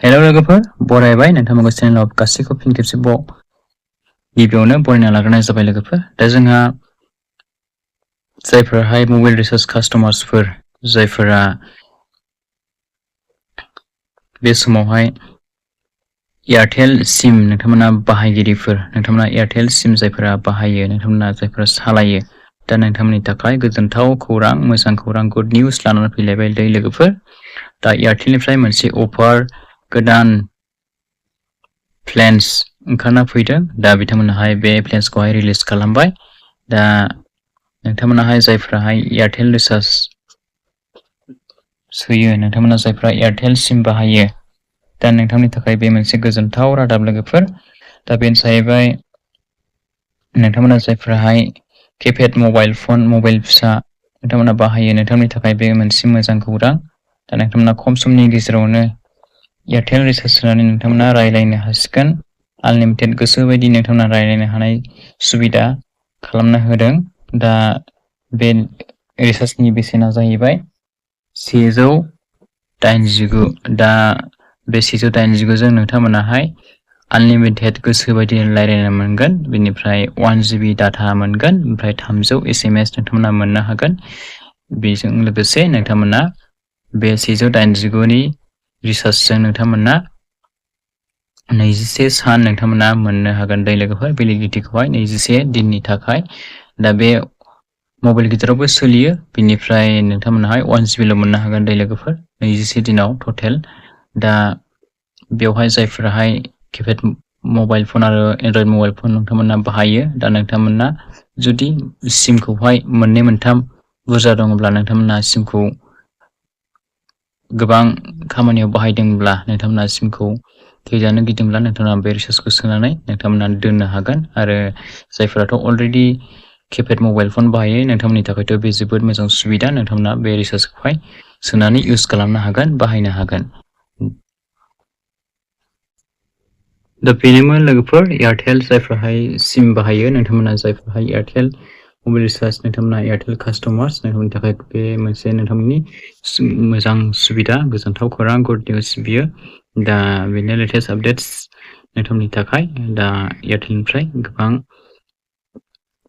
hello लोगोफोर बरायबाय नोंथांमोनखौ चेनेलाव गासैखौ फिन खेबसेबाव गिबियावनो बरायना लाग्रोनाय जाबाय लोगोफोर दा जोंहा जायफोराहाय मबाइल रिचार्ज कास्टमार्सफोर जायफोरा बे समावहाय एयारटेल सिम नोंथांमोना बाहायगिरिफोर नोंथांमोना एयारटेल सिम जायफोरा बाहायो नोंथांमोना जायफोरा सालायो दा नोंथांमोननि थाखाय गोजोनथाव खौरां मोजां खौरां गुड निउस लानानै फैलायबाय लोगोफोर दा एयारटेलनिफ्राय मोनसे अफार गोदान प्लेन्स ओंखारना फैदों दा बिथांमोनाहाय बे प्लेन्सखौहाय रिलिज खालामबाय दा नोंथांमोनाहाय जायफोराहाय एयारटेल रिचार्ज सोयो नोंथांमोना जायफोरा एयारटेल सिम बाहायो दा नोंथांनि थाखाय बे मोनसे गोजोनथाव रादाब लोगोफोर दा बेनो जाहैबाय नोंथांमोना जायफोराहाय किपेड मबाइल फन मबाइल फिसा नोंथांमोना बाहायो नोंथांनि थाखाय बे मोनसे मोजां खौरां दा नोंथांमोना खम समनि गेजेरावनो एयारटेल रिचार्ज सोनानै नोंथांमोना रायलायनो हासिगोन अनलिमिटेड गोसो बायदि नोंथांमोना रायलायनो हानाय सुबिदा खालामना होदों दा बे रिचार्जनि बेसेना जाहैबाय 189 दा बे 189 जों नोंथांमोनाहाय अनलिमिटेड गोसो बायदि रायलायनो मोनगोन बेनिफ्राय 1 GB डाटा मोनगोन ओमफ्राय 300 SMS नोंथांमोना मोननो हागोन बेजों लोगोसे नोंथांमोना बे 189 नि रिचार्जजों नोंथांमोना 21 सान नोंथांमोना मोननो हागोन लोगोफोर भेलिडिटिखौहाय 21 दिननि थाखाय दा बे मबाइल गिदिरावबो सोलियो बेनिफ्राय नोंथांमोनाहाय 1 GB ल' मोननो हागोन लोगोफोर 21 दिनाव टटेल दा बेवहाय जायफोराहाय किपेड मबाइल फन आरो एन्ड्रइड मबाइल फन नोंथांमोना बाहायो दा नोंथांमोना जुदि सिमखौहाय मोननै मोनथाम बुरजा दङब्ला नोंथांमोना सिमखौ गोबां खामानियाव बाहायदोंब्ला नोंथांमोना सिमखौ थैजानो गिदोंब्ला नोंथांमोना बे रिचार्जखौ सोनानै नोंथांमोना दोननो हागोन आरो जायफोराथ' अलरेडि किपेड मबाइल फन बाहायो नोंथांमोननि थाखायथ' बे जोबोद मोजां सुबिदा नोंथांमोना बे रिचार्जखौहाय सोनानै इउज खालामनो हागोन बाहायनो हागोन दा बेनोमोन लोगोफोर एयारटेल जायफोराहाय सिम बाहायो नोंथांमोना जायफोराहाय एयारटेल मबाइल रिचार्ज नोंथांमोना एयारटेल कास्टमार्स नोंथांमोननि थाखाय बे मोनसे नोंथांमोननि मोजां सुबिदा गोजोनथाव खौरां गुड निउस बियो दा बेनो लेटेस्ट आपडेट्स नोंथांमोननि थाखाय दा एयारटेलनिफ्राय गोबां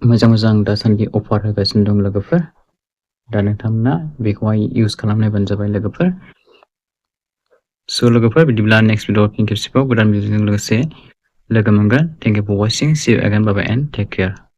मोजां दासान्दि अफार होगासिनो दं लोगोफोर दा नोंथांमोना बेखौहाय इउज खालामनायबानो जाबाय लोगोफोर स' लोगोफोर बिदिब्ला नेक्स्ट भिडिअ फिन खेबसेबाव गोदान भिडिअजों लोगोसे लोगो मोनगोन thank you for watching see you again bye bye and take care